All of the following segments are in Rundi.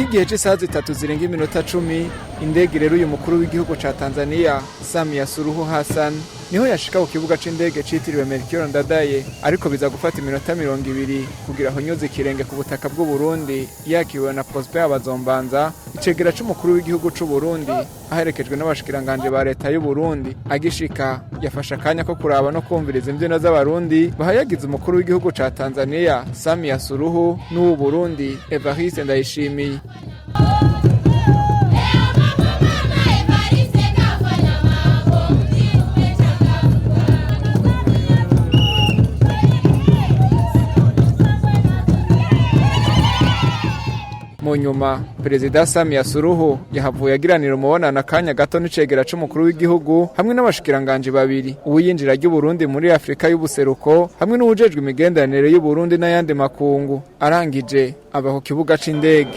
Nk'igihe c'isaha 3 zirenga iminota 10, indege rero uyu mukuru w'igihugu ca Tanzania Samia Suluhu Hassan niho yashika ku kibuga c'indege citiriwe Melchior Ndadaye, ariko biza gufata iminota 20 kugira ahonyoze ikirenge ku butaka bw'u Burundi, yakiriwe na Prosper Bazombanza, icegera c'umukuru w'igihugu c'u Burundi, aherekejwe n'abashikiranganje ba leta y'u Burundi. Agishika yafashe akanya ko kuraba no kumviriza imbyino z'Abarundi bahayagiza umukuru w'igihugu ca Tanzania Samia Suluhu n'uw'u Burundi Evariste Ndayishimiye. Mu nyuma Perezida Samia Suluhu yahavuye agiranira umubonano akanya gato n'icegera c'umukuru w'igihugu hamwe n'abashikiranganje babiri, uw'iyinjira ry'Uburundi muri Afrika y'ubuseruko hamwe n'uwujejwe imigenderanire y'Uburundi n'ayandi makungu. Arangije aba ku kibuga c'indege.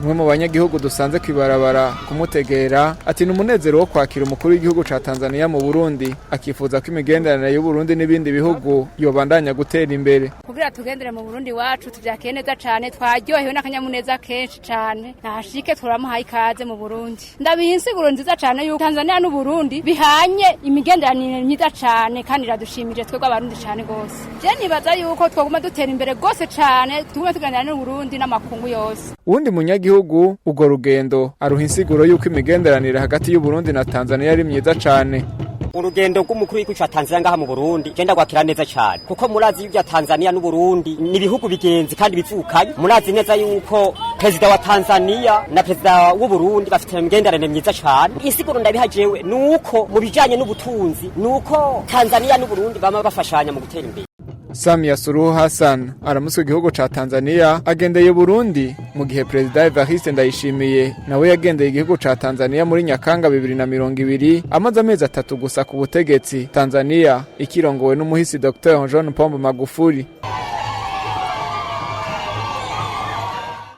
Umwe mu banyagihugu dusanze kwibarabara kumutegera ati ni umunezero wo kwakira umukuru w'igihugu ca Tanzania mu Burundi, akifuza ko imigenderanire y'Uburundi n'ibindi bihugu yobandanya gutera imbere. Kugira tugendere mu Burundi wacu tuvyakiye neza cane, twaryohewe n'akanyamuneza kenshi cane. Nahashike turamuhaye ikaze mu Burundi. Ndabiha insiguro nziza cane yuko Tanzania n'Uburundi bihanye imigenderanire myiza cane, kandi iradushimije twebwe Abarundi cane gose. Je nibaza yuko twoguma dutera imbere gose cane, tugume tuganira n'Uburundi n'amakungu yose. Uwundi munyagihugu urwo rugendo aruha insiguro y'uko imigenderanire hagati y'Uburundi na Tanzania ari myiza cane. Urugendo rw'umukuru w'igihugu ca Tanzania ngaha mu Burundi je ndagwakira neza cane, kuko murazi y'ivya Tanzania n'Uburundi ni ibihugu bigenzi kandi bivukanye. Murazi neza yuko perezida wa Tanzania na perezida w'Uburundi bafite imigenderanire myiza cane. Insiguro ndabiha jewe nuko mu bijanye n'ubutunzi nuko Tanzania n'Uburundi bama bafashanya mu gutera imbere. Samia Suluhu Hassan aramutswe igihugu ca Tanzania agendeye Burundi, mu gihe Perezida Evariste Ndayishimiye nawe yagendeye igihugu ca Tanzania muri Nyakanga 2020, amaze amezi 3 gusa ku butegetsi, Tanzania ikirongowe n'umuhisi Dr John Pombe Magufuli.